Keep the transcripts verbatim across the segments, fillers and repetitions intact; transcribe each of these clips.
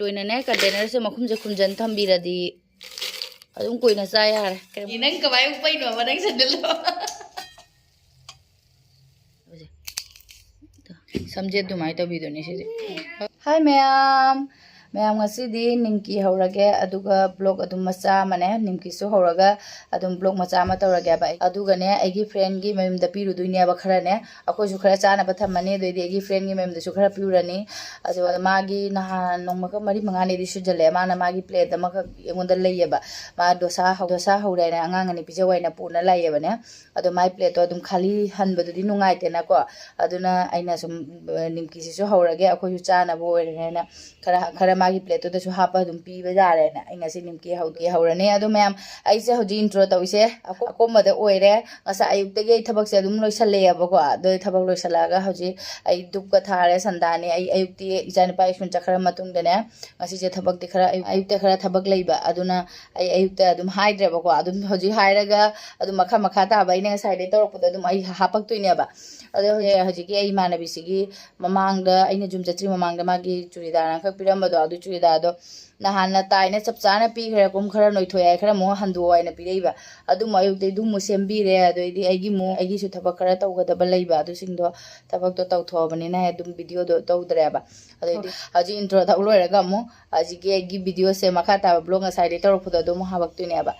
ꯂꯣꯏꯅꯅꯦ, ꯀꯟꯇꯦꯅꯔꯁꯦ ꯃꯈꯨꯝꯁꯦ ꯈꯨꯝꯖꯟ ꯊꯝꯕꯤꯔꯗꯤ ꯑꯗꯨꯝ ꯀꯨꯏꯅ ꯆꯥ ꯌꯥꯔꯦ꯫ ꯅꯪ ꯀꯃꯥꯏ ꯎꯞꯄꯩꯅꯣꯕ ꯅꯪ ꯁꯦꯟꯗꯜꯗꯣ? ꯁꯝꯖꯦꯠ ꯑꯗꯨꯃꯥꯏꯅ ꯇꯧꯕꯤꯗꯨꯅꯦ ꯁꯤꯗꯤ꯫ ꯍꯥꯏ ꯃꯌꯥꯝ, ꯃꯌꯥꯝ ꯉꯁꯤꯗꯤ ꯅꯤꯝꯀꯤ ꯍꯧꯔꯒꯦ, ꯑꯗꯨꯒ ꯕ꯭ꯂꯣꯛ ꯑꯗꯨꯝ ꯃꯆꯥ ꯑꯃꯅꯦ, ꯅꯤꯝꯀꯤꯁꯨ ꯍꯧꯔꯒ ꯑꯗꯨꯝ ꯕ꯭ꯂꯣꯛ ꯃꯆꯥ ꯑꯃ ꯇꯧꯔꯒꯦꯕ꯫ ꯑꯗꯨꯒꯅꯦ ꯑꯩꯒꯤ ꯐ꯭ꯔꯦꯟꯒꯤ ꯃꯌꯨꯝꯗ ꯄꯤꯔꯨꯗꯣꯏꯅꯦꯕ ꯈꯔꯅꯦ, ꯑꯩꯈꯣꯏꯁꯨ ꯈꯔ ꯆꯥꯅꯕ ꯊꯝꯃꯅꯤ, ꯑꯗꯩꯗꯤ ꯑꯩꯒꯤ ꯐ꯭ꯔꯦꯟꯒꯤ ꯃꯌꯨꯝꯗꯁꯨ ꯈꯔ ꯄꯤꯔꯨꯔꯅꯤ꯫ ꯑꯗꯨꯒ ꯃꯥꯒꯤ ꯅꯍꯥꯟ ꯅꯣꯡꯃꯒ ꯃꯔꯤ ꯃꯉꯥꯅꯤꯗꯤ ꯁꯨꯖꯜꯂꯛꯑꯦ, ꯃꯥꯅ ꯃꯥꯒꯤ ꯄ꯭ꯂꯦꯠ ꯑꯃꯈꯛ ꯑꯩꯉꯣꯟꯗ ꯂꯩꯌꯦꯕ꯫ ꯃꯥ ꯗꯣꯁꯥ ꯍꯧ-, ꯗꯣꯁꯥ ꯍꯧꯔꯦꯅ ꯑꯉꯥꯡ ꯑꯅꯤ ꯄꯤꯖꯧ ꯍꯥꯏꯅ ꯄꯨꯅ ꯂꯥꯛꯑꯦꯕꯅꯦ꯫ ꯑꯗꯣ ꯃꯥꯏ ꯄ꯭ꯂꯦꯠꯇꯣ ꯑꯗꯨꯝ ꯈꯥꯂꯤ ꯍꯟꯕꯗꯨꯗꯤ ꯅꯨꯡꯉꯥꯏꯇꯦꯅꯀꯣ꯫ ꯑꯗꯨꯅ ꯑꯩꯅ ꯁꯨꯝ, ꯑ, ꯅꯤꯝꯀꯤꯁꯤꯁꯨ ꯍꯧꯔꯒꯦ, ꯑꯩꯈꯣꯏꯁꯨ ꯆꯥꯅꯕ ꯑꯣꯏꯔꯦꯅ ꯈꯔ, ꯈꯔ ꯃꯥꯒꯤ ꯄ꯭ꯂꯦꯠꯇꯨꯗꯁꯨ ꯍꯥꯞꯄ ꯑꯗꯨꯝ ꯄꯤꯕ ꯌꯥꯔꯦꯅ ꯑꯩ ꯉꯁꯤ ꯅꯤꯝꯀꯤ ꯍꯧꯒꯦ ꯍꯧꯔꯅꯤ꯫ ꯑꯗꯣ ꯃꯌꯥꯝ, ꯑꯩꯁꯦ ꯍꯧꯖꯤꯛ ꯏꯟꯇ꯭ꯔꯣ ꯇꯧꯔꯤꯁꯦ ꯑꯀꯣ-, ꯑꯀꯣꯝꯕꯗ ꯑꯣꯏꯔꯦ꯫ ꯉꯁꯥꯏ ꯑꯌꯨꯛꯇꯒꯤ ꯑꯩ ꯊꯕꯛꯁꯦ ꯑꯗꯨꯝ ꯂꯣꯏꯁꯜꯂꯛꯑꯦꯕꯀꯣ꯫ ꯑꯗꯣ ꯑꯩ ꯊꯕꯛ ꯂꯣꯏꯁꯜꯂꯛꯑꯒ ꯍꯧꯖꯤꯛ ꯑꯩ ꯙꯨꯞꯀ ꯊꯥꯔꯦ, ꯁꯟꯗꯥꯅꯤ꯫ ꯑꯩ ꯑꯌꯨꯛꯇꯤ ꯏꯆꯥꯅꯨꯄꯥ ꯁ꯭ꯀꯨꯜ ꯆꯠꯈ꯭ꯔ ꯃꯇꯨꯡꯗꯅꯦ, ꯉꯁꯤꯁꯦ ꯊꯕꯛꯇꯤ ꯈꯔ ꯑꯌꯨꯛ-, ꯑꯌꯨꯛꯇ ꯈꯔ ꯊꯕꯛ ꯂꯩꯕ, ꯑꯗꯨꯅ ꯑꯩ ꯑꯌꯨꯛꯇ ꯑꯗꯨꯝ ꯍꯥꯏꯗ꯭ꯔꯦꯕꯀꯣ꯫ ꯑꯗꯨꯝ ꯍꯧꯖꯤꯛ ꯍꯥꯏꯔꯒ ꯑꯗꯨꯝ ꯃꯈꯥ ꯃꯈꯥ ꯇꯥꯕ ꯑꯩꯅ ꯉꯁꯥꯏꯗꯩ ꯇꯧꯔꯛꯄꯗꯣ ꯑꯗꯨꯝ ꯑꯩ ꯍꯥꯄꯛꯇꯣꯏꯅꯦꯕ꯫ ꯑꯗꯣ ꯍꯧꯖꯤꯛ, ꯍꯧꯖꯤꯛꯀꯤ ꯑꯩ ꯏꯃꯥꯟꯅꯕꯤꯁꯤꯒꯤ ꯃꯃꯥꯡꯗ, ꯑꯩꯅ ꯖꯨꯝ ꯆꯠꯇ꯭ꯔꯤ ꯃꯃꯥꯡꯗ ꯃꯥꯒꯤ ꯆꯨꯔꯤꯗꯥꯔ ꯑꯃꯈꯛ ꯄꯤꯔꯝꯕꯗꯣ, ꯑꯗꯨ ꯆꯨꯔꯤꯗꯥꯔꯗꯣ ꯅꯍꯥꯟꯅ ꯇꯥꯏꯅ ꯆꯞ ꯆꯥꯅ ꯄꯤꯈ꯭ꯔꯦ, ꯀꯨꯝ ꯈꯔ ꯅꯣꯏꯊꯣꯛꯑꯦ ꯍꯥꯏ, ꯈꯔ ꯑꯃꯨꯛ ꯍꯟꯗꯣꯛꯑꯣ ꯍꯥꯏꯅ ꯄꯤꯔꯛꯏꯕ꯫ ꯑꯗꯨꯃꯨꯛ ꯑꯌꯨꯛꯇꯩ ꯑꯗꯨꯃꯨꯛ ꯁꯦꯝꯕꯤꯔꯦ꯫ ꯑꯗꯩꯗꯤ ꯑꯩꯒꯤ ꯑꯃꯨꯛ, ꯑꯩꯒꯤꯁꯨ ꯊꯕꯛ ꯈꯔ ꯇꯧꯒꯗꯕ ꯂꯩꯕ, ꯑꯗꯨꯁꯤꯡꯗꯣ ꯊꯕꯛꯇꯣ ꯇꯧꯊꯣꯛꯑꯕꯅꯤꯅ ꯑꯗꯨꯝ ꯚꯤꯗꯤꯑꯣꯗꯣ ꯇꯧꯗ꯭ꯔꯦꯕ꯫ ꯑꯗꯩꯗꯤ ꯍꯧꯖꯤꯛ ꯏꯟꯇ꯭ꯔꯣ ꯇꯧ ꯂꯣꯏꯔꯒ ꯑꯃꯨꯛ ꯍꯧꯖꯤꯛꯀꯤ ꯑꯩꯒꯤ ꯚꯤꯗꯤꯑꯣꯁꯦ ꯃꯈꯥ ꯇꯥꯕ ꯕ꯭ꯂꯣꯛ ꯉꯁꯥꯏꯗꯩ ꯇꯧꯔꯛꯄꯗꯣ ꯑꯗꯨ ꯑꯃꯨꯛ ꯍꯥꯄꯛꯇꯣꯏꯅꯦꯕ꯫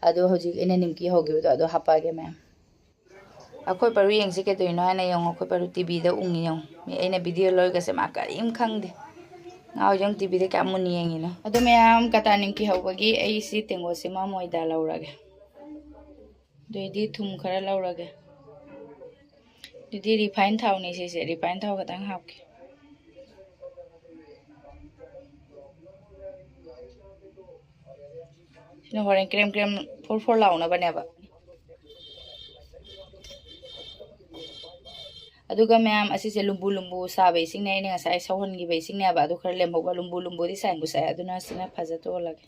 ꯑꯗꯣ ꯍꯧꯖꯤꯛ ꯑꯩꯅ ꯅꯤꯝꯀꯤ ꯍꯧꯈꯤꯕꯗꯣ ꯑꯗꯨ ꯍꯥꯄꯛꯑꯒꯦ ꯃꯌꯥꯝ꯫ ꯑꯩꯈꯣꯏ ꯄꯔꯨ ꯌꯦꯡꯁꯤ ꯀꯩꯗꯧꯔꯤꯅꯣ ꯍꯥꯏꯅ ꯌꯦꯡꯉꯣ, ꯑꯩꯈꯣꯏ ꯄꯔꯨ ꯇꯤꯚꯤꯗ ꯎꯪꯉꯤ ꯌꯦꯡꯉꯣ꯫ ꯃꯤ ꯑꯩꯅ ꯚꯤꯗꯤꯑꯣ ꯂꯣꯏꯒꯁꯦ ꯃꯥ ꯀꯔꯤꯝ ꯈꯪꯗꯦ꯫ ꯉꯥꯎ ꯌꯦꯡꯉꯨ ꯇꯤꯚꯤꯗ ꯀꯌꯥꯝ ꯃꯨꯟꯅ ꯌꯦꯡꯉꯤꯅꯣ꯫ ꯑꯗꯣ ꯃꯌꯥꯝ, ꯀꯇꯥ ꯅꯤꯝꯀꯤ ꯍꯧꯕꯒꯤ ꯑꯩ ꯁꯤ ꯇꯦꯡꯒꯣꯠꯁꯤꯃ ꯃꯣꯏꯗꯥ ꯂꯧꯔꯒꯦ꯫ ꯑꯗꯩꯗꯤ ꯊꯨꯝ ꯈꯔ ꯂꯧꯔꯒꯦ꯫ ꯑꯗꯨꯗꯤ ꯔꯤꯐꯥꯏꯟ ꯊꯥꯎꯅꯦ ꯁꯤꯁꯦ, ꯔꯤꯐꯥꯏꯟ ꯊꯥꯎ ꯈꯛꯇꯪ ꯍꯥꯞꯀꯦ꯫ ꯁꯤꯅ ꯍꯣꯔꯦꯟ ꯀ꯭ꯔꯦꯝ ꯀ꯭ꯔꯦꯝ ꯐꯣꯔ ꯐꯣꯔ ꯂꯥꯎꯅꯕꯅꯦꯕ꯫ ꯑꯗꯨꯒ ꯃꯌꯥꯝ, ꯑꯁꯤꯁꯦ ꯂꯨꯝꯕꯨ ꯂꯨꯝꯕꯨ ꯁꯥꯕ ꯏꯁꯤꯡꯅꯦ, ꯑꯩꯅ ꯉꯁꯥꯏ ꯁꯧꯍꯟꯈꯤꯕ ꯏꯁꯤꯡꯅꯦꯕ, ꯑꯗꯨ ꯈꯔ ꯂꯦꯝꯍꯧꯕ꯫ ꯂꯨꯝꯕꯨ ꯂꯨꯝꯕꯨꯗꯤ ꯁꯥꯏꯕꯨ ꯁꯥꯏ, ꯑꯗꯨꯅ ꯁꯤꯅ ꯐꯖ ꯇꯣꯜꯂꯒꯦ꯫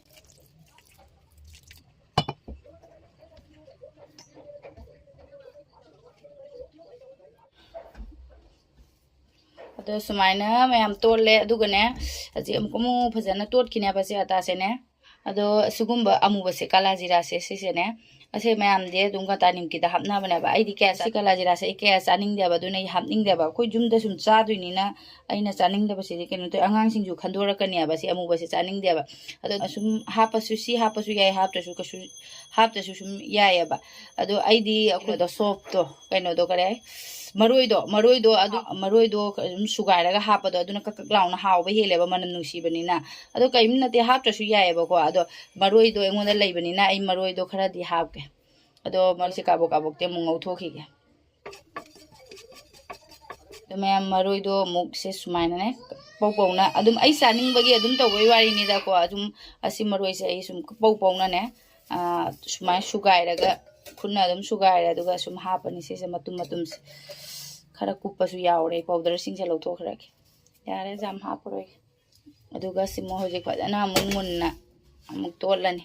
ꯑꯗꯣ ꯁꯨꯃꯥꯏꯅ ꯃꯌꯥꯝ ꯇꯣꯠꯂꯦ꯫ ꯑꯗꯨꯒꯅꯦ, ꯍꯧꯖꯤꯛ ꯑꯃꯨꯛ ꯑꯃꯨꯛ ꯐꯖꯅ ꯇꯣꯠꯈꯤꯅꯦꯕ ꯁꯤ ꯑꯇꯥꯁꯦꯅꯦ꯫ ꯑꯗꯣ ꯁꯤꯒꯨꯝꯕ ꯑꯃꯨꯕꯁꯦ, ꯀꯥꯂꯥ ꯖꯤꯔꯥꯁꯦ, ꯁꯤꯁꯦꯅꯦ, ꯑꯁꯦ ꯃꯌꯥꯝꯗꯤ ꯑꯗꯨꯝ ꯀꯥꯇꯥ ꯅꯤꯝꯀꯤꯗ ꯍꯥꯞꯅꯕꯅꯦꯕ꯫ ꯑꯩꯗꯤ ꯀꯌꯥ ꯆꯥ-, ꯀꯥꯂꯥ ꯖꯤꯔꯥꯁꯦ ꯑꯩ ꯀꯌꯥ ꯆꯥꯅꯤꯡꯗꯦꯕ, ꯑꯗꯨꯅ ꯑꯩ ꯍꯥꯞꯅꯤꯡꯗꯦꯕ꯫ ꯑꯩꯈꯣꯏ ꯌꯨꯝꯗ ꯁꯨꯝ ꯆꯥꯗꯣꯏꯅꯤꯅ ꯑꯩꯅ ꯆꯥꯅꯤꯡꯗꯕꯁꯤꯗꯤ ꯀꯩꯅꯣ ꯇꯧꯋꯦ, ꯑꯉꯥꯡꯁꯤꯡꯁꯨ ꯈꯟꯗꯣꯔꯛꯀꯅꯦꯕ ꯁꯤ ꯑꯃꯨꯕꯁꯦ ꯆꯥꯅꯤꯡꯗꯦꯕ꯫ ꯑꯗꯣ ꯁꯨꯝ ꯍꯥꯞꯄꯁꯨ, ꯁꯤ ꯍꯥꯞꯄꯁꯨ ꯌꯥꯏ, ꯍꯥꯞꯇ꯭ꯔꯁꯨ ꯀꯩꯁꯨ, ꯍꯥꯞꯇ꯭ꯔꯁꯨ ꯁꯨꯝ ꯌꯥꯏꯑꯕ꯫ ꯑꯗꯣ ꯑꯩꯗꯤ ꯑꯩꯈꯣꯏꯗꯣ ꯁꯣꯞꯇꯣ, ꯀꯩꯅꯣꯗꯣ, ꯀꯔꯤ ꯍꯥꯏ, ꯃꯔꯣꯏꯗꯣ, ꯃꯔꯣꯏꯗꯣ ꯑꯗꯨ, ꯃꯔꯣꯏꯗꯣ ꯑꯗꯨꯝ ꯁꯨꯒꯥꯏꯔꯒ ꯍꯥꯞꯄꯗꯣ ꯑꯗꯨꯅ ꯀꯛ ꯀꯛ ꯂꯥꯎꯅ ꯍꯥꯎꯕ ꯍꯦꯜꯂꯦꯕ, ꯃꯅꯝ ꯅꯨꯡꯁꯤꯕꯅꯤꯅ꯫ ꯑꯗꯣ ꯀꯔꯤꯝ ꯅꯠꯇꯦ, ꯍꯥꯞꯇ꯭ꯔꯁꯨ ꯌꯥꯏꯑꯕꯀꯣ꯫ ꯑꯗꯣ ꯃꯔꯣꯏꯗꯣ ꯑꯩꯉꯣꯟꯗ ꯂꯩꯕꯅꯤꯅ ꯑꯩ ꯃꯔꯣꯏꯗꯣ ꯈꯔꯗꯤ ꯍꯥꯞꯀꯦ꯫ ꯑꯗꯣ ꯃꯔꯣꯏꯁꯦ ꯀꯥꯕꯣꯛ ꯀꯥꯕꯣꯛꯇꯤ ꯑꯃꯨꯛ ꯉꯧꯊꯣꯛꯈꯤꯒꯦ꯫ ꯑꯗꯨ ꯃꯌꯥꯝ ꯃꯔꯣꯏꯗꯣ ꯑꯃꯨꯛ ꯁꯦ ꯁꯨꯃꯥꯏꯅꯅꯦ ꯄꯧ ꯄꯧꯅ ꯑꯗꯨꯝ ꯑꯩ ꯆꯥꯅꯤꯡꯕꯒꯤ ꯑꯗꯨꯝ ꯇꯧꯕꯩ ꯋꯥꯔꯤꯅꯤꯗꯀꯣ꯫ ꯑꯗꯨꯝ ꯑꯁꯤ ꯃꯔꯣꯏꯁꯦ ꯑꯩ ꯁꯨꯝ ꯄꯧ ꯄꯧꯅꯅꯦ, ꯑꯥ, ꯁꯨꯃꯥꯏꯅ ꯁꯨꯒꯥꯏꯔꯒ, ꯈꯨꯠꯅ ꯑꯗꯨꯝ ꯁꯨꯒꯥꯏꯔꯦ꯫ ꯑꯗꯨꯒ ꯁꯨꯝ ꯍꯥꯞꯄꯅꯤ ꯁꯤꯁꯦ ꯃꯇꯨꯝ ꯃꯇꯨꯝꯁꯦ꯫ ꯈꯔ ꯀꯨꯞꯄꯁꯨ ꯌꯥꯎꯔꯦ, ꯄꯥꯎꯗꯔꯁꯤꯡꯁꯦ ꯂꯧꯊꯣꯛꯈ꯭ꯔꯒꯦ꯫ ꯌꯥꯔꯦ, ꯌꯥꯝ ꯍꯥꯞꯄꯔꯣꯏꯒꯦ꯫ ꯑꯗꯨꯒ ꯁꯤꯃꯨꯛ ꯍꯧꯖꯤꯛ ꯐꯖꯅ ꯑꯃꯨꯛ ꯃꯨꯟꯅ ꯑꯃꯨꯛ ꯇꯣꯠꯂꯅꯤ꯫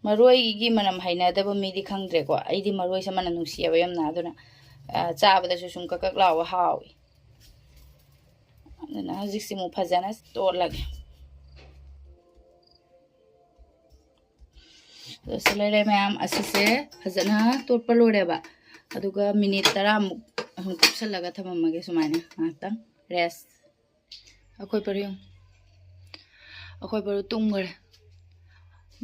ꯃꯔꯣꯏꯒꯤ ꯃꯅꯝ ꯍꯩꯅꯗꯕ ꯃꯤꯗꯤ ꯈꯪꯗ꯭ꯔꯦꯀꯣ꯫ ꯑꯩꯗꯤ ꯃꯔꯣꯏꯁꯦ ꯃꯅꯝ ꯅꯨꯡꯁꯤꯌꯦꯕ ꯌꯥꯝꯅ, ꯑꯗꯨꯅ, ꯑ, ꯆꯥꯕꯗꯁꯨ ꯁꯨꯝ ꯀꯛ ꯀꯛ ꯂꯥꯎꯕ ꯍꯥꯎꯏ꯫ ꯑꯗꯨꯅ ꯍꯧꯖꯤꯛꯁꯤ ꯑꯃꯨꯛ ꯐꯖꯅ ꯇꯣꯠꯂꯒꯦ꯫ ꯑꯗꯣ ꯁꯤ ꯂꯩꯔꯦ ꯃꯌꯥꯝ, ꯑꯁꯤꯁꯦ ꯐꯖꯅ ꯇꯣꯠꯄ ꯂꯣꯏꯔꯦꯕ꯫ ꯑꯗꯨꯒ ꯃꯤꯅꯤꯠ ꯇꯔꯥꯃꯨꯛ ꯑꯗꯨꯝ ꯀꯨꯞꯁꯜꯂꯒ ꯊꯝꯃꯝꯃꯒꯦ ꯁꯨꯃꯥꯏꯅ ꯉꯥꯏꯍꯥꯛꯇꯪ ꯔꯦꯁ꯫ ꯑꯩꯈꯣꯏ ꯄꯔꯨ ꯌꯦꯡꯉꯨ꯫ ꯑꯩꯈꯣꯏ ꯄꯔꯨ ꯇꯨꯝꯈ꯭ꯔꯦ꯫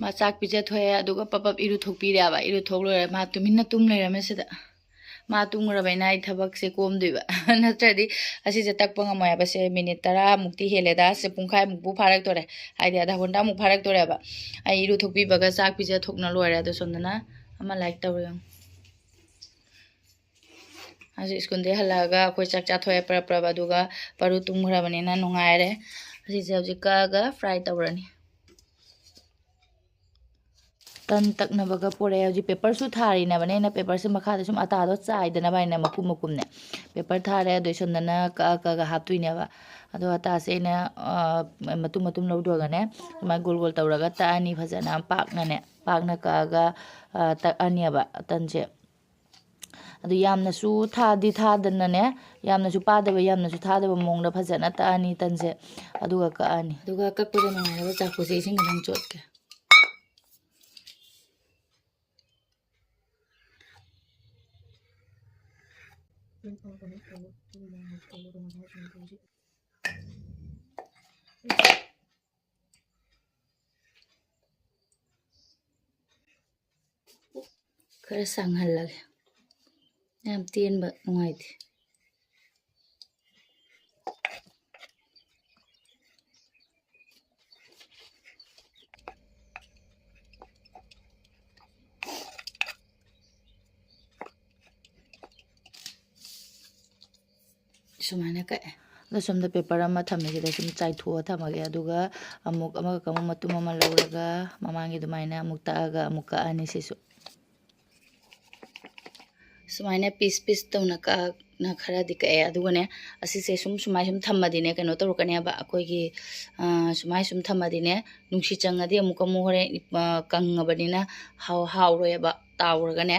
ꯃꯥ ꯆꯥꯛ ꯄꯤꯖꯊꯣꯛꯑꯦ, ꯑꯗꯨꯒ ꯄꯞ ꯄꯞ ꯏꯔꯨꯊꯣꯛꯄꯤꯔꯦꯕ꯫ ꯏꯔꯨꯊꯣꯛ ꯂꯣꯏꯔꯦ, ꯃꯥ ꯇꯨꯃꯤꯟꯅ ꯇꯨꯝ ꯂꯩꯔꯝꯃꯦ ꯁꯤꯗ꯫ ꯃꯥ ꯇꯨꯝꯈ꯭ꯔꯕꯅꯤꯅ ꯑꯩ ꯊꯕꯛꯁꯦ ꯀꯣꯝꯗꯣꯏꯕ꯫ ꯅꯠꯇ꯭ꯔꯗꯤ ꯑꯁꯤꯁꯦ ꯇꯛꯄ ꯉꯝꯃꯣꯏ ꯍꯥꯏꯕ꯫ ꯁꯦ ꯃꯤꯅꯤꯠ ꯇꯔꯥꯃꯨꯛꯇꯤ ꯍꯦꯜꯂꯦꯗ, ꯁꯦ ꯄꯨꯡꯈꯥꯏꯃꯨꯛꯄꯨ ꯐꯥꯔꯛꯇꯣꯔꯦ, ꯍꯥꯏꯗꯤ ꯑꯙꯥ ꯘꯟꯇꯥꯃꯨꯛ ꯐꯥꯔꯛꯇꯣꯔꯦꯕ꯫ ꯑꯩ ꯏꯔꯨꯊꯣꯛꯄꯤꯕꯒ ꯆꯥꯛ ꯄꯤꯖ ꯊꯣꯛꯅ ꯂꯣꯏꯔꯦ꯫ ꯑꯗꯣ ꯁꯣꯝꯗꯅ ꯑꯃ ꯂꯥꯏꯔꯤꯛ ꯇꯧꯔꯤ ꯌꯦꯡꯉꯨ꯫ ꯍꯧꯖꯤꯛ ꯁ꯭ꯀꯨꯜꯗꯒꯤ ꯍꯜꯂꯛꯑꯒ ꯑꯩꯈꯣꯏ ꯆꯥꯛ ꯆꯥꯊꯣꯛꯑꯦ ꯄ꯭ꯔꯞ ꯄ꯭ꯔꯞ, ꯑꯗꯨꯒ ꯄꯔꯨ ꯇꯨꯝꯈ꯭ꯔꯕꯅꯤꯅ ꯅꯨꯡꯉꯥꯏꯔꯦ꯫ ꯑꯁꯤꯁꯦ ꯍꯧꯖꯤꯛ ꯀꯛꯑꯒ ꯐ꯭ꯔꯥꯏ ꯇꯧꯔꯅꯤ꯫ ꯇꯟ ꯇꯛꯅꯕꯒ ꯄꯣꯔꯛꯑꯦ꯫ ꯍꯧꯖꯤꯛ ꯄꯦꯄꯔꯁꯨ ꯊꯥꯔꯤꯅꯕꯅꯦ꯫ ꯑꯩꯅ ꯄꯦꯄꯔꯁꯦ ꯃꯈꯥꯗ ꯁꯨꯝ ꯑꯇꯥꯗꯣ ꯆꯥꯏꯗꯅꯕ ꯍꯥꯏꯅ ꯃꯀꯨꯝ ꯃꯀꯨꯝꯅꯦ꯫ ꯄꯦꯄꯔ ꯊꯥꯔꯦ, ꯑꯗꯨ ꯁꯣꯝꯗꯅ ꯀꯛꯑ ꯀꯛꯑꯒ ꯍꯥꯞꯇꯣꯏꯅꯦꯕ꯫ ꯑꯗꯣ ꯑꯇꯥꯁꯦ ꯑꯩꯅ, ꯑ, ꯃꯇꯨꯝ ꯃꯇꯨꯝ ꯂꯧꯊꯣꯛꯑꯒꯅꯦ, ꯁꯨꯃꯥꯏꯅ ꯒꯣꯜ ꯒꯣꯜ ꯇꯧꯔꯒ ꯇꯛꯑꯅꯤ ꯐꯖꯅ ꯄꯥꯛꯅꯅꯦ꯫ ꯄꯥꯛꯅ ꯀꯛꯑꯒ, ꯑ, ꯇꯛꯑꯅꯦꯕ ꯇꯟꯁꯦ꯫ ꯑꯗꯨ ꯌꯥꯝꯅꯁꯨ ꯊꯥꯗꯤ ꯊꯥꯗꯅꯅꯦ, ꯌꯥꯝꯅꯁꯨ ꯄꯥꯗꯕ, ꯌꯥꯝꯅꯁꯨ ꯊꯥꯗꯕ ꯃꯑꯣꯡꯗ ꯐꯖꯅ ꯇꯛꯑꯅꯤ ꯇꯟꯁꯦ꯫ ꯑꯗꯨꯒ ꯀꯛꯑꯅꯤ꯫ ꯑꯗꯨꯒ ꯀꯛꯄꯗ ꯅꯨꯡꯉꯥꯏꯅꯕ ꯆꯥꯛꯀꯨꯁꯦ ꯏꯁꯤꯡ ꯈꯤꯇꯪ ꯆꯣꯠꯀꯦ꯫ ꯈꯔ ꯁꯥꯡꯍꯜꯂꯒꯦ꯫ ꯌꯥꯝ ꯇꯦꯟꯕ ꯅꯨꯡꯉꯥꯏꯇꯦ꯫ ꯁꯨꯃꯥꯏꯅ ꯀꯛꯑꯦ꯫ ꯑꯗꯣ ꯁꯣꯝꯗ ꯄꯦꯄꯔ ꯑꯃ ꯊꯝꯃꯦ, ꯁꯤꯗ ꯁꯨꯝ ꯆꯥꯏꯊꯣꯛꯑ ꯊꯝꯃꯒꯦ꯫ ꯑꯗꯨꯒ ꯑꯃꯨꯛ ꯑꯃꯒ ꯑꯃꯨꯛ ꯃꯇꯨꯝ ꯑꯃ ꯂꯧꯔꯒ ꯃꯃꯥꯡꯒꯤ ꯑꯗꯨꯃꯥꯏꯅ ꯑꯃꯨꯛ ꯇꯛꯑꯒ ꯑꯃꯨꯛ ꯀꯛꯑꯅꯤ ꯁꯤꯁꯨ꯫ ꯁꯨꯃꯥꯏꯅ ꯄꯤꯁ ꯄꯤꯁ ꯇꯧꯅ ꯀꯛꯅ ꯈꯔꯗꯤ ꯀꯛꯑꯦ꯫ ꯑꯗꯨꯒꯅꯦ, ꯑꯁꯤꯁꯦ ꯁꯨꯝ ꯁꯨꯃꯥꯏ ꯁꯨꯝ ꯊꯝꯃꯗꯤꯅꯦ, ꯀꯩꯅꯣ ꯇꯧꯔꯛꯀꯅꯦꯕ, ꯑꯩꯈꯣꯏꯒꯤ, ꯑ, ꯁꯨꯃꯥꯏ ꯁꯨꯝ ꯊꯝꯃꯗꯤꯅꯦ, ꯅꯨꯡꯁꯤꯠ ꯆꯪꯉꯗꯤ ꯑꯃꯨꯛꯀ ꯑꯃꯨꯛ ꯍꯣꯔꯦꯟ, ꯑ, ꯀꯪꯉꯕꯅꯤꯅ ꯍꯥꯎ-, ꯍꯥꯎꯔꯣꯏꯕ꯫ ꯇꯥꯎꯔꯒꯅꯦ,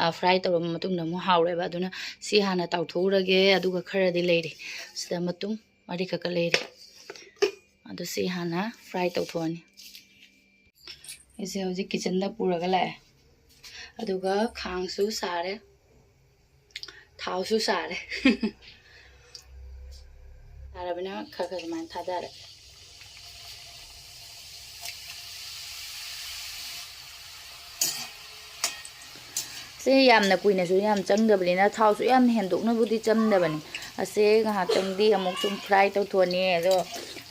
ꯑ, ꯐ꯭ꯔꯥꯏ ꯇꯧꯔꯕ ꯃꯇꯨꯡꯗ ꯑꯃꯨꯛ ꯍꯥꯎꯔꯣꯏꯕ꯫ ꯑꯗꯨꯅ ꯁꯤ ꯍꯥꯟꯅ ꯇꯥꯎꯊꯣꯛꯎꯔꯒꯦ, ꯑꯗꯨꯒ ꯈꯔꯗꯤ ꯂꯩꯔꯤ꯫ ꯁꯤꯗ ꯃꯇꯨꯝ ꯃꯔꯤꯈꯛꯀ ꯂꯩꯔꯤ꯫ ꯑꯗꯨ ꯁꯤ ꯍꯥꯟꯅ ꯐ꯭ꯔꯥꯏ ꯇꯧꯊꯣꯛꯑꯅꯤ꯫ ꯑꯩꯁꯦ ꯍꯧꯖꯤꯛ ꯀꯤꯠꯆꯟꯗ ꯄꯨꯔꯒ ꯂꯥꯛꯑꯦ꯫ ꯑꯗꯨꯒ ꯈꯥꯡꯁꯨ ꯁꯥꯔꯦ, ꯊꯥꯎꯁꯨ ꯁꯥꯔꯦ꯫ ꯁꯥꯔꯕꯅꯤꯅ ꯈꯔ ꯈꯔ ꯑꯗꯨꯃꯥꯏꯅ ꯊꯥꯗꯔꯦ꯫ ꯁꯤ ꯌꯥꯝꯅ ꯀꯨꯏꯅꯁꯨ ꯌꯥꯝ ꯆꯪꯗꯕꯅꯤꯅ ꯊꯥꯎꯁꯨ ꯌꯥꯝ ꯍꯦꯟꯗꯣꯛꯅꯕꯨꯗꯤ ꯆꯪꯗꯕꯅꯤ꯫ ꯑꯁꯦ ꯉꯥꯏꯍꯥꯛꯇꯪꯗꯤ ꯑꯃꯨꯛ ꯁꯨꯝ ꯐ꯭ꯔꯥꯏ ꯇꯧꯊꯣꯛꯑꯅꯤ꯫ ꯑꯗꯣ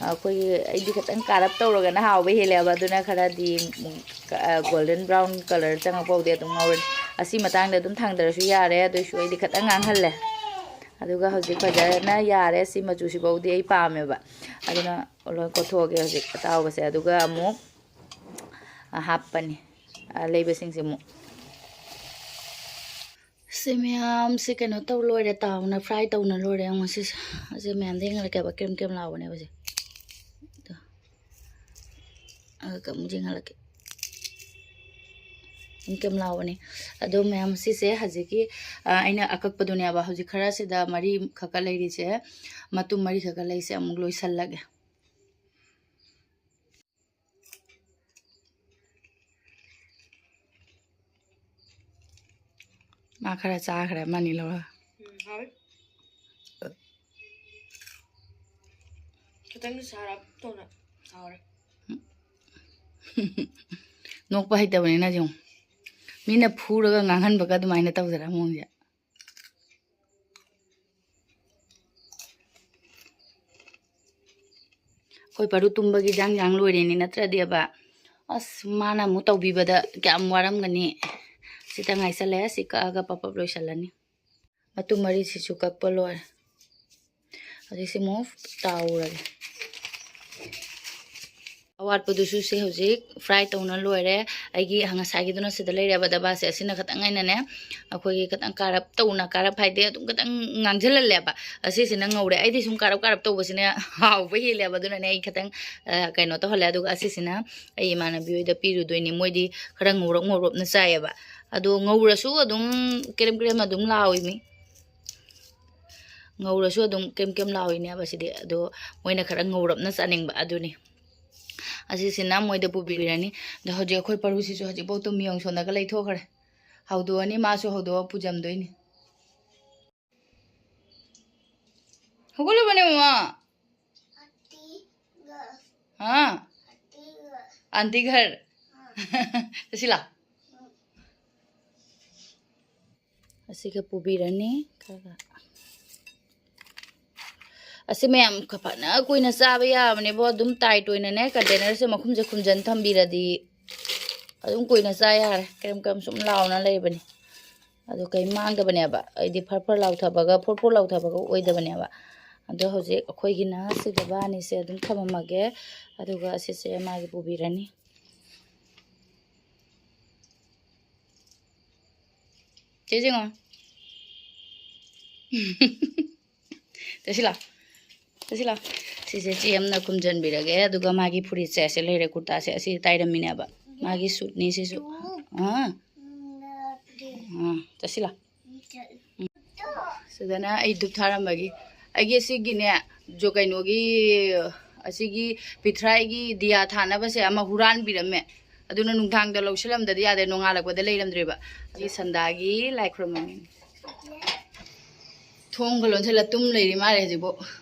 ꯑꯩꯈꯣꯏꯒꯤ, ꯑꯩꯗꯤ ꯈꯤꯇꯪ ꯀꯥꯔꯞ ꯇꯧꯔꯒꯅ ꯍꯥꯎꯕ ꯍꯦꯜꯂꯦꯕ, ꯑꯗꯨꯅ ꯈꯔꯗꯤ ꯎꯝ, ꯀ-, ꯑ, ꯒꯣꯜꯗꯟ ꯕ꯭ꯔꯥꯎꯟ ꯀꯂꯔ ꯆꯪꯉꯛꯄ ꯐꯥꯎꯗꯤ ꯑꯗꯨꯝ ꯉꯧꯔꯅꯤ꯫ ꯑꯁꯤ ꯃꯇꯥꯡꯗ ꯑꯗꯨꯝ ꯊꯥꯡꯗꯔꯁꯨ ꯌꯥꯔꯦ, ꯑꯗꯨꯏꯁꯨ ꯑꯩꯗꯤ ꯈꯤꯇꯪ ꯉꯥꯡꯍꯜꯂꯦ꯫ ꯑꯗꯨꯒ ꯍꯧꯖꯤꯛ ꯐꯖꯅ ꯌꯥꯔꯦ, ꯁꯤ ꯃꯆꯨꯁꯤꯐꯥꯎꯗꯤ ꯑꯩ ꯄꯥꯝꯃꯦꯕ꯫ ꯑꯗꯨꯅ ꯂꯣꯏ ꯀꯣꯠꯊꯣꯛꯑꯒꯦ ꯍꯧꯖꯤꯛ ꯑꯇꯥꯎꯕꯁꯦ꯫ ꯑꯗꯨꯒ ꯑꯃꯨꯛ ꯑ, ꯍꯥꯞꯄꯅꯤ꯫ ꯑ, ꯂꯩꯕꯁꯤꯡꯁꯦ ꯑꯃꯨꯛ꯫ ꯁꯤ ꯃꯌꯥꯝꯁꯦ ꯀꯩꯅꯣ ꯇꯧ ꯂꯣꯏꯔꯦ, ꯇꯥꯎꯅ ꯐ꯭ꯔꯥꯏ ꯇꯧꯅ ꯂꯣꯏꯔꯦ꯫ ꯌꯦꯡꯉꯣ ꯁꯤꯁꯦ, ꯑꯁꯤ ꯃꯌꯥꯝꯗ ꯌꯦꯡꯍꯜꯂꯛꯀꯦꯕ, ꯀ꯭ꯔꯦꯝ ꯀ꯭ꯔꯦꯝ ꯂꯥꯎꯕꯅꯦꯕ ꯁꯦ꯫ ꯑꯗꯣ, ꯑꯗꯨꯒ ꯑꯃꯨꯛ ꯌꯦꯡꯍꯜꯂꯛꯀꯦ꯫ ꯀꯦꯝ ꯀꯦꯝ ꯂꯥꯎꯕꯅꯤ꯫ ꯑꯗꯣ ꯃꯌꯥꯝ, ꯁꯤꯁꯦ ꯍꯧꯖꯤꯛꯀꯤ, ꯑ, ꯑꯩꯅ ꯑꯀꯛꯄꯗꯨꯅꯦꯕ꯫ ꯍꯧꯖꯤꯛ ꯈꯔꯁꯤꯗ ꯃꯔꯤ ꯈꯛꯀ ꯂꯩꯔꯤꯁꯦ, ꯃꯇꯨꯝ ꯃꯔꯤ ꯈꯛꯀ ꯂꯩꯁꯦ ꯑꯃꯨꯛ ꯂꯣꯏꯁꯜꯂꯒꯦ꯫ ꯃꯥ ꯈꯔ ꯆꯥꯈ꯭ꯔꯦ, ꯑꯃꯅꯤ ꯂꯧꯔꯒ꯫ ꯎꯝ, ꯍꯥꯎꯋꯤ꯫ ꯈꯤꯇꯪꯗꯤ ꯁꯥꯔꯞ ꯇꯧꯅ ꯁꯥꯎꯔꯦ꯫ ꯅꯣꯛꯄ ꯍꯩꯇꯕꯅꯤꯅ ꯌꯦꯡꯉꯨ꯫ ꯃꯤꯅ ꯐꯨꯔꯒ ꯉꯥꯡꯍꯟꯕꯒ ꯑꯗꯨꯃꯥꯏꯅ ꯇꯧꯗꯅ ꯃꯑꯣꯡꯁꯦ꯫ ꯑꯩꯈꯣꯏ ꯄꯔꯨ ꯇꯨꯝꯕꯒꯤ ꯖꯥꯡ ꯖꯥꯡ ꯂꯣꯏꯔꯦꯅꯤ, ꯅꯠꯇ꯭ꯔꯗꯤꯕ ꯑꯁ, ꯃꯥꯅ ꯑꯃꯨꯛ ꯇꯧꯕꯤꯕꯗ ꯀꯌꯥꯝ ꯋꯥꯔꯝꯒꯅꯤ꯫ ꯁꯤꯇ ꯉꯥꯏꯁꯜꯂꯦ, ꯁꯤ ꯀꯛꯑꯒ ꯄꯞ ꯄꯞ ꯂꯣꯏꯁꯜꯂꯅꯤ꯫ ꯃꯇꯨꯝ ꯃꯔꯤꯁꯤꯁꯨ ꯀꯛꯄ ꯂꯣꯏꯔꯦ꯫ ꯍꯧꯖꯤꯛꯁꯤ ꯑꯃꯨꯛ ꯇꯥꯎꯔꯒꯦ꯫ ꯑꯋꯥꯠꯄꯗꯨꯁꯨ ꯁꯤ ꯍꯧꯖꯤꯛ ꯐ꯭ꯔꯥꯏ ꯇꯧꯅ ꯂꯣꯏꯔꯦ꯫ ꯑꯩꯒꯤ ꯉꯁꯥꯏꯒꯤꯗꯨꯅ ꯁꯤꯗ ꯂꯩꯔꯦꯕ ꯗꯕꯥꯁꯦ꯫ ꯑꯁꯤꯅ ꯈꯇꯪ ꯑꯩꯅꯅꯦ, ꯑꯩꯈꯣꯏꯒꯤ ꯈꯇꯪ ꯀꯥꯔꯞ ꯇꯧꯅ, ꯀꯥꯔꯞ ꯍꯥꯏꯗꯤ ꯑꯗꯨꯝ ꯈꯇꯪ ꯉꯥꯡꯁꯤꯜꯍꯜꯂꯦꯕ꯫ ꯑꯁꯤꯁꯤꯅ ꯉꯧꯔꯦ꯫ ꯑꯩꯗꯤ ꯁꯨꯝ ꯀꯥꯔꯞ ꯀꯥꯔꯞ ꯇꯧꯕꯁꯤꯅ ꯍꯥꯎꯕ ꯍꯦꯜꯂꯦꯕ꯫ ꯑꯗꯨꯅꯅꯦ ꯑꯩ ꯈꯇꯪ, ꯑ, ꯀꯩꯅꯣ ꯇꯧꯍꯜꯂꯦ꯫ ꯑꯗꯨꯒ ꯑꯁꯤꯁꯤꯅ ꯑꯩ ꯏꯃꯥꯟꯅꯕꯤ ꯍꯣꯏꯗ ꯄꯤꯔꯨꯗꯣꯏꯅꯤ꯫ ꯃꯣꯏꯗꯤ ꯈꯔ ꯉꯧꯔꯞ ꯉꯧꯔꯞꯅ ꯆꯥꯏꯌꯦꯕ꯫ ꯑꯗꯣ ꯉꯧꯔꯁꯨ ꯑꯗꯨꯝ ꯀ꯭ꯔꯦꯝ ꯀ꯭ꯔꯦꯝ ꯑꯗꯨꯝ ꯂꯥꯎꯏ ꯃꯤ꯫ ꯉꯧꯔꯁꯨ ꯑꯗꯨꯝ ꯀ꯭ꯔꯦꯝ ꯀ꯭ꯔꯦꯝ ꯂꯥꯎꯏꯅꯦꯕ ꯁꯤꯗꯤ꯫ ꯑꯗꯣ ꯃꯣꯏꯅ ꯈꯔ ꯉꯧꯔꯞꯅ ꯆꯥꯅꯤꯡꯕ ꯑꯗꯨꯅꯤ꯫ ꯑꯁꯤꯁꯤꯅ ꯃꯣꯏꯗ ꯄꯨꯕꯤꯔꯅꯤ꯫ ꯑꯗꯣ ꯍꯧꯖꯤꯛ ꯑꯩꯈꯣꯏ ꯄꯔꯨꯁꯤꯁꯨ ꯍꯧꯖꯤꯛꯐꯥꯎ ꯇꯨꯝ ꯌꯣꯡ ꯁꯣꯟꯗꯒ ꯂꯩꯊꯣꯛꯈ꯭ꯔꯦ꯫ ꯍꯧꯗꯣꯛꯑꯅꯤ, ꯃꯥꯁꯨ ꯍꯧꯗꯣꯛꯑ ꯄꯨꯖꯝꯗꯣꯏꯅꯤ꯫ ꯍꯧꯒꯠꯂꯕꯅꯦ ꯃꯃꯥ? ꯍꯥ? ꯑꯥꯟꯇꯤ ꯘꯔ꯫ ꯆꯠꯁꯤ ꯂꯥꯎ꯫ ꯑꯁꯤꯒ ꯄꯨꯕꯤꯔꯅꯤ ꯈꯔ ꯈꯔ꯫ ꯑꯁꯤ ꯃꯌꯥꯝ ꯐꯅ ꯀꯨꯏꯅ ꯆꯥꯕ ꯌꯥꯕꯅꯦꯕꯣ꯫ ꯑꯗꯨꯝ ꯇꯥꯏꯠ ꯑꯣꯏꯅꯅꯦ, ꯀꯟꯇꯦꯅꯔꯁꯦ ꯃꯈꯨꯝꯁꯦ ꯈꯨꯝꯖꯟ ꯊꯝꯕꯤꯔꯗꯤ ꯑꯗꯨꯝ ꯀꯨꯏꯅ ꯆꯥ ꯌꯥꯔꯦ꯫ ꯀꯔꯝ ꯀꯔꯝ ꯁꯨꯝ ꯂꯥꯎꯅ ꯂꯩꯕꯅꯤ꯫ ꯑꯗꯨ ꯀꯩꯝ ꯃꯥꯡꯗꯕꯅꯦꯕ꯫ ꯑꯩꯗꯤ ꯐꯔ ꯐꯔ ꯂꯥꯎꯊꯕꯒ ꯐꯣꯔ ꯐꯣꯔ ꯂꯥꯎꯊꯕꯒ ꯑꯣꯏꯗꯕꯅꯦꯕ꯫ ꯑꯗꯣ ꯍꯧꯖꯤꯛ ꯑꯩꯈꯣꯏꯒꯤꯅ ꯁꯤꯗ ꯕꯥꯅꯤꯁꯦ ꯑꯗꯨꯝ ꯊꯝꯃꯝꯃꯒꯦ꯫ ꯑꯗꯨꯒ ꯑꯁꯤꯁꯦ ꯃꯥꯒꯤ ꯄꯨꯕꯤꯔꯅꯤ꯫ ꯆꯦ ꯌꯦꯡꯉꯣ꯫ ꯆꯠꯁꯤ ꯂꯥꯎ꯫ ꯆꯠꯁꯤ ꯂꯥꯎ꯫ ꯁꯤꯁꯦ ꯆꯦ ꯑꯃꯅ ꯈꯨꯝꯖꯟꯕꯤꯔꯒꯦ꯫ ꯑꯗꯨꯒ ꯃꯥꯒꯤ ꯐꯨꯔꯤꯠꯁꯦ ꯑꯁꯤ ꯂꯩꯔꯦ, ꯀꯨꯔꯇꯥꯁꯦ ꯑꯁꯤ ꯇꯥꯏꯔꯝꯃꯤꯅꯦꯕ꯫ ꯃꯥꯒꯤ ꯁꯨꯠꯅꯤ ꯁꯤꯁꯨ꯫ ꯑꯥ꯫ ꯑꯥ, ꯆꯠꯁꯤꯜꯂꯣ꯫ ꯁꯤꯗꯅ ꯑꯩ ꯙꯨꯞ ꯊꯥꯔꯝꯕꯒꯤ, ꯑꯩꯒꯤ ꯑꯁꯤꯒꯤꯅꯦ, ꯖꯣ ꯀꯩꯅꯣꯒꯤ, ꯑꯁꯤꯒꯤ ꯄꯤꯊ꯭ꯔꯥꯏꯒꯤ ꯗꯤꯌꯥ ꯊꯥꯅꯕꯁꯦ ꯑꯃ ꯍꯨꯔꯥꯟꯕꯤꯔꯝꯃꯦ꯫ ꯑꯗꯨꯅ ꯅꯨꯡꯗꯥꯡꯗ ꯂꯧꯁꯤꯜꯂꯝꯗꯗꯤ ꯌꯥꯗꯦ, ꯅꯣꯡꯉꯥꯜꯂꯛꯄꯗ ꯂꯩꯔꯝꯗ꯭ꯔꯦꯕ꯫ ꯑꯩ ꯁꯟꯗꯥꯒꯤ ꯂꯥꯏ ꯈꯨꯔꯨꯝꯃꯝꯃꯤꯅꯤ꯫ ꯊꯣꯡꯒ ꯂꯣꯟꯁꯤꯜꯂ ꯇꯨꯝ ꯂꯩꯔꯤ ꯃꯥꯜꯂꯦ ꯍꯧꯖꯤꯛꯐꯥꯎ꯫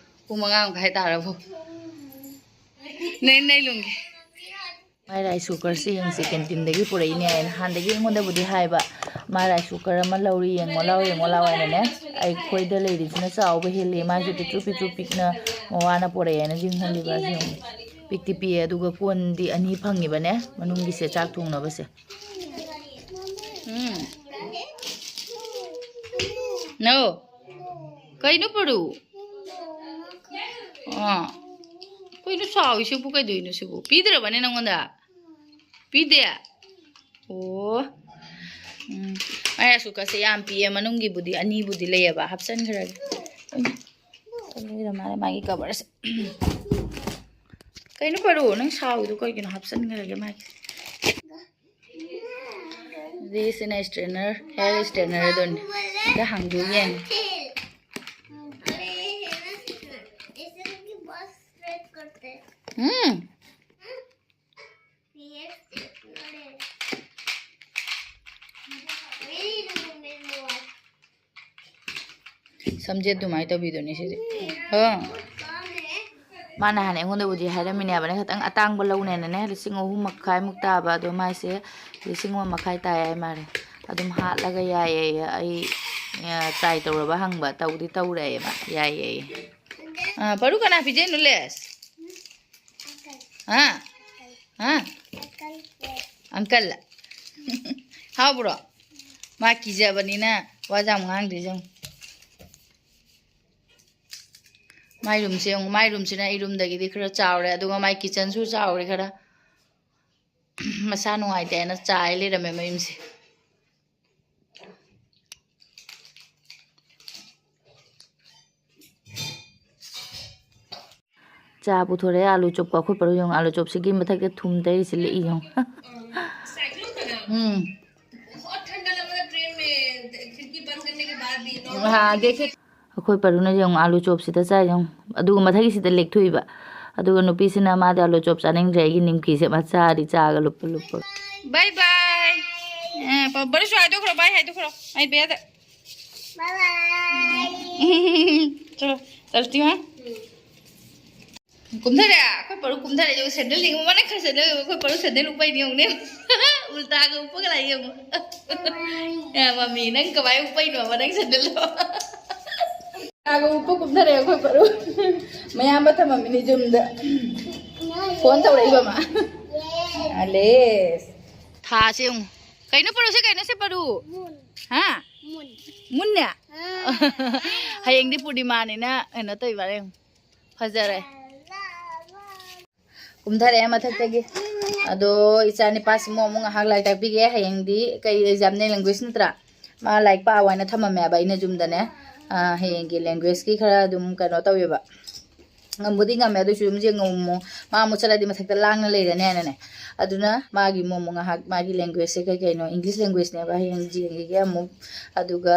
ꯄꯨꯡ ꯃꯉꯥ ꯃꯈꯥꯏ ꯇꯥꯔꯕꯣ꯫ ꯅꯩ, ꯅꯩ ꯂꯨꯝꯒꯦ꯫ ꯃꯥꯏ ꯔꯥꯏꯁ ꯀꯨꯀꯔꯁꯤ ꯌꯦꯡꯁꯤ, ꯀꯦꯟꯇꯤꯟꯗꯒꯤ ꯄꯨꯔꯛꯏꯅꯦ ꯍꯥꯏꯅ꯫ ꯍꯥꯟꯅꯗꯒꯤ ꯑꯩꯉꯣꯟꯗꯕꯨꯗꯤ ꯍꯥꯏꯕ, ꯃꯥ ꯔꯥꯏꯁ ꯀꯨꯀꯔ ꯑꯃ ꯂꯧꯔꯤ, ꯌꯦꯡꯉꯣ ꯂꯥꯎ, ꯌꯦꯡꯉꯣ ꯂꯥꯎ ꯍꯥꯏꯅꯅꯦ꯫ ꯑꯩꯈꯣꯏꯗ ꯂꯩꯔꯤꯁꯤꯅ ꯆꯥꯎꯕ ꯍꯦꯜꯂꯤ, ꯃꯥꯏꯁꯨ ꯄꯤꯛꯇ꯭ꯔꯨ ꯄꯤꯛꯇ꯭ꯔꯨ ꯄꯤꯛꯅ ꯃꯋꯥꯅ ꯄꯨꯔꯛꯑꯦꯅ ꯌꯦꯡꯍꯜꯂꯤꯕ꯫ ꯑꯁꯤ ꯌꯦꯡꯉꯣ, ꯄꯤꯛꯇꯤ ꯄꯤꯛꯑꯦ, ꯑꯗꯨꯒ ꯀꯣꯟꯗꯤ ꯑꯅꯤ ꯐꯪꯉꯤꯕꯅꯦ, ꯃꯅꯨꯡꯒꯤꯁꯦ ꯆꯥꯛ ꯊꯣꯡꯅꯕꯁꯦ꯫ ꯎꯝ꯫ No꯫ ꯀꯩꯅꯣ ꯄꯔꯨ? ꯑꯥ꯫ ꯀꯩꯅꯣ ꯁꯥꯎꯔꯤꯁꯤꯕꯨ, ꯀꯩꯗꯧꯔꯤꯅꯣ ꯁꯤꯕꯨ? ꯄꯤꯗ꯭ꯔꯕꯅꯦ ꯅꯪꯉꯣꯟꯗ? ꯄꯤꯗꯦ? ꯑꯣ꯫ ꯎꯝ꯫ ꯃꯥꯏ ꯔꯥꯏꯁ ꯀꯨꯀꯔꯁꯦ ꯌꯥꯝ ꯄꯤꯛꯑꯦ, ꯃꯅꯨꯡꯒꯤꯕꯨꯗꯤ ꯑꯅꯤꯕꯨꯗꯤ ꯂꯩꯌꯦꯕ, ꯍꯥꯞꯆꯤꯟꯈ꯭ꯔꯒꯦ꯫ ꯎꯝ꯫ ꯂꯣꯏꯔ ꯃꯥꯜꯂꯦ ꯃꯥꯒꯤ ꯀꯕꯔꯁꯦ꯫ ꯀꯩꯅꯣ ꯄꯔꯨ, ꯅꯪ ꯁꯥꯎꯔꯤꯗꯣ ꯀꯩꯒꯤꯅꯣ? ꯍꯥꯞꯆꯤꯟꯈ꯭ꯔꯒꯦ ꯃꯥꯒꯤ꯫ ꯑꯗꯨꯗꯤ ꯁꯤꯅ ꯏꯁꯇ꯭ꯔꯦꯠꯅꯔ, ꯍꯦꯌꯔ ꯏꯁꯇ꯭ꯔꯦꯠꯅꯔ ꯑꯗꯨꯅꯤ꯫ ꯑꯝꯇ ꯍꯥꯡꯗꯣꯛ ꯌꯦꯡꯉꯦ꯫ ꯁꯝꯖꯦꯠ ꯑꯗꯨꯃꯥꯏꯅ ꯇꯧꯕꯤꯗꯨꯅꯤ ꯁꯤꯗꯤ꯫ ꯑꯥ꯫ ꯃꯥꯅ ꯍꯥꯟꯅ ꯑꯩꯉꯣꯟꯗꯕꯨꯗꯤ ꯍꯥꯏꯔꯝꯃꯤꯅꯦꯕꯅꯦ, ꯈꯤꯇꯪ ꯑꯇꯥꯡꯕ ꯂꯧꯅꯦꯅꯅꯦ, ꯂꯤꯁꯤꯡ ꯑꯍꯨꯝ ꯃꯈꯥꯏꯃꯨꯛ ꯇꯥꯕ, ꯑꯗꯣ ꯃꯥꯏꯁꯦ ꯂꯤꯁꯤꯡ ꯑꯃ ꯃꯈꯥꯏ ꯇꯥꯏ ꯍꯥꯏ ꯃꯥꯜꯂꯦ꯫ ꯑꯗꯨꯝ ꯍꯥꯠꯂꯒ ꯌꯥꯏꯌꯦ꯫ ꯑꯩ, ꯑ, ꯇ꯭ꯔꯥꯏ ꯇꯧꯔꯕ ꯍꯪꯕ, ꯇꯧꯗꯤ ꯇꯧꯔꯦꯕ꯫ ꯌꯥꯏꯌꯦ꯫ ꯑ, ꯄꯔꯨ ꯀꯅꯥ ꯄꯤꯖꯩꯅꯣ, ꯂꯦꯁ? ꯍꯥ? ꯍꯥ? ꯑꯪꯀꯜ꯫ ꯍꯥꯎꯕ꯭ꯔꯣ? ꯃꯥ ꯀꯤꯖꯕꯅꯤꯅ ꯋꯥꯁꯦ ꯌꯥꯝ ꯉꯥꯡꯗ꯭ꯔꯤꯁꯦ ꯌꯦꯡꯉꯨ꯫ ꯃꯥꯏ ꯔꯨꯝꯁꯦ ꯌꯦꯡꯉꯨ, ꯃꯥꯏ ꯔꯨꯝꯁꯤꯅ ꯑꯩ ꯔꯨꯝꯗꯒꯤꯗꯤ ꯈꯔ ꯆꯥꯎꯔꯦ, ꯑꯗꯨꯒ ꯃꯥꯏ ꯀꯤꯠꯆꯟꯁꯨ ꯆꯥꯎꯔꯦ ꯈꯔ꯫ ꯃꯁꯥ ꯅꯨꯡꯉꯥꯏꯇꯦꯅ ꯆꯥꯏ ꯂꯩꯔꯝꯃꯦ ꯃꯌꯨꯝꯁꯦ꯫ ꯆꯥ ꯄꯨꯊꯣꯔꯛꯑꯦ, ꯑꯥꯂꯨ ꯆꯣꯞꯀ꯫ ꯑꯩꯈꯣꯏ ꯄꯔꯨ ꯌꯦꯡꯉꯨ, ꯑꯥꯂꯨ ꯆꯣꯞꯁꯤꯒꯤ ꯃꯊꯛꯇ ꯊꯨꯝ ꯇꯩꯔꯤꯁꯤ ꯂꯤꯛꯏ ꯌꯦꯡꯉꯨ꯫ ꯎꯝ꯫ बहुत ठंडा लग रहा है ट्रेन में, खिड़की बंद करने के बाद भी। हाँ, देखिए। ꯑꯩꯈꯣꯏ ꯄꯔꯨꯅ ꯌꯦꯡꯉꯨ, ꯑꯥꯂꯨ ꯆꯣꯞꯁꯤꯗ ꯆꯥꯏ ꯌꯦꯡꯉꯨ꯫ ꯑꯗꯨꯒ ꯃꯊꯛꯀꯤꯁꯤꯗ ꯂꯦꯛꯊꯣꯛꯏꯕ꯫ ꯑꯗꯨꯒ ꯅꯨꯄꯤꯁꯤꯅ ꯃꯥꯗꯤ ꯑꯥꯂꯨ ꯆꯣꯞ ꯆꯥꯅꯤꯡꯗ꯭ꯔꯦ, ꯑꯩꯒꯤ ꯅꯤꯝꯀꯤꯁꯦ ꯃꯆꯥꯗꯤ ꯆꯥꯒ ꯂꯨꯞꯄ ꯂꯨꯞꯄ꯫ ꯕꯥꯏ ꯕꯥꯏ꯫ ꯑ, ꯄ-, ꯄꯔꯨꯁꯨ ꯍꯥꯏꯗꯣꯛꯈ꯭ꯔꯣ, ꯕꯥꯏ ꯍꯥꯏꯗꯣꯛꯈ꯭ꯔꯣ꯫ ꯑꯩ ꯕꯦꯗ꯫ ꯕꯥꯏ ꯕꯥꯏ꯫ ꯆꯠꯂꯣ, ꯆꯠꯂꯣ, ꯇꯤꯃꯥ꯫ ꯀꯨꯝꯊꯔꯦ, ꯑꯩꯈꯣꯏ ꯄꯔꯨ ꯀꯨꯝꯊꯔꯦ꯫ ꯑꯗꯨꯒ ꯁꯦꯟꯗꯜ ꯌꯦꯡꯉꯨ, ꯃꯥꯅ ꯈꯔ ꯁꯦꯟꯗꯜ ꯌꯦꯡꯉꯨ, ꯑꯩꯈꯣꯏ ꯄꯔꯨ ꯁꯦꯟꯗꯜ ꯎꯞꯄꯩꯅꯦ ꯌꯦꯡꯉꯨꯅꯦ꯫ ꯎꯜꯇꯥꯒ ꯎꯞꯄꯒ ꯂꯥꯛꯑꯦ ꯌꯦꯡꯉꯨ꯫ ꯑꯦ, ꯃꯝꯃꯤ, ꯅꯪ ꯀꯃꯥꯏ ꯎꯞꯄꯩꯅꯣꯕ ꯅꯪ ꯁꯦꯟꯗꯜꯗꯣ? ꯎꯜꯇꯥꯒ ꯎꯞꯄ ꯀꯨꯝꯊꯔꯦ ꯑꯩꯈꯣꯏ ꯄꯔꯨ꯫ ꯃꯌꯥꯝꯕ ꯊꯝꯃꯝꯃꯤꯅꯤ ꯌꯨꯝꯗ꯫ ꯐꯣꯟ ꯇꯧꯔꯛꯏꯕ ꯃꯥ꯫ ꯑꯂꯦꯁ꯫ ꯊꯥꯁꯦ ꯌꯦꯡꯉꯨ꯫ ꯀꯩꯅꯣ ꯄꯔꯨꯁꯦ, ꯀꯩꯅꯣ ꯁꯦ ꯄꯔꯨ? ꯍꯥ? ꯃꯨꯟꯅꯦ? ꯍꯌꯦꯡꯗꯤ ꯄꯨꯔꯅꯤꯃꯥꯅꯤꯅ ꯀꯩꯅꯣ ꯇꯧꯏꯕ ꯌꯦꯡꯉꯨ꯫ ꯐꯖꯔꯦ꯫ ꯀꯨꯝꯊꯔꯛꯑꯦ ꯃꯊꯛꯇꯒꯤ꯫ ꯑꯗꯣ ꯏꯆꯥ ꯅꯤꯄꯥꯁꯤꯃꯨꯛ ꯑꯃꯨꯛ ꯉꯥꯏꯍꯥꯛ ꯂꯥꯏꯔꯤꯛ ꯇꯥꯛꯄꯤꯒꯦ꯫ ꯍꯌꯦꯡꯗꯤ ꯀꯩ ꯑꯦꯛꯖꯥꯝꯅꯦ? ꯂꯦꯡꯒ꯭ꯋꯦꯖ ꯅꯠꯇ꯭ꯔꯥ? ꯃꯥ ꯂꯥꯏꯔꯤꯛ ꯄꯥꯎ ꯍꯥꯏꯅ ꯊꯝꯃꯝꯃꯦꯕ ꯑꯩꯅ ꯌꯨꯝꯗꯅꯦ꯫ ꯑꯥ, ꯍꯌꯦꯡꯒꯤ ꯂꯦꯡꯒ꯭ꯋꯦꯖꯀꯤ ꯈꯔ ꯑꯗꯨꯝ ꯀꯩꯅꯣ ꯇꯧꯋꯦꯕ꯫ ꯉꯝꯕꯨꯗꯤ ꯉꯝꯃꯦ, ꯑꯗꯨꯏꯁꯨ ꯌꯨꯝꯁꯦ ꯉꯝꯃꯣ꯫ ꯃꯥ ꯑꯃꯨꯛ ꯆꯠꯂꯗꯤ ꯃꯊꯛꯇ ꯂꯥꯡꯅ ꯂꯩꯔꯅꯦꯅꯅꯦ꯫ ꯑꯗꯨꯅ ꯃꯥꯒꯤ ꯃꯣꯃꯣ ꯉꯥꯏꯍꯥꯛ, ꯃꯥꯒꯤ ꯂꯦꯡꯒ꯭ꯋꯦꯖꯁꯦ ꯀꯩ ꯀꯩꯅꯣ, ꯏꯪꯂꯤꯁ ꯂꯦꯡꯒ꯭ꯋꯦꯖꯅꯦꯕ ꯍꯌꯦꯡ ꯌꯦꯡꯈꯤꯒꯦ ꯑꯃꯨꯛ꯫ ꯑꯗꯨꯒ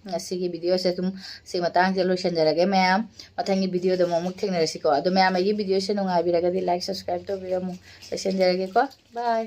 ꯉꯁꯤꯒꯤ ꯚꯤꯗꯤꯑꯣꯁꯦ ꯑꯗꯨꯝ ꯁꯤ ꯃꯇꯥꯡꯁꯤꯗ ꯂꯣꯏꯁꯤꯟꯖꯔꯒꯦ ꯃꯌꯥꯝ꯫ ꯃꯊꯪꯒꯤ ꯚꯤꯗꯤꯑꯣꯗ ꯑꯃꯨꯛ, ꯑꯃꯨꯛ ꯊꯦꯡꯅꯔꯁꯤꯀꯣ꯫ ꯑꯗꯣ ꯃꯌꯥꯝ ꯑꯩꯒꯤ ꯚꯤꯗꯤꯑꯣꯁꯦ ꯅꯨꯡꯉꯥꯏꯕꯤꯔꯒꯗꯤ ꯂꯥꯏꯛ, ꯁꯕꯁꯀ꯭ꯔꯥꯏꯕ ꯇꯧꯕꯤꯔꯝꯃꯨ꯫ ꯂꯣꯏꯁꯤꯟꯖꯔꯒꯦꯀꯣ꯫ ꯕꯥꯏ꯫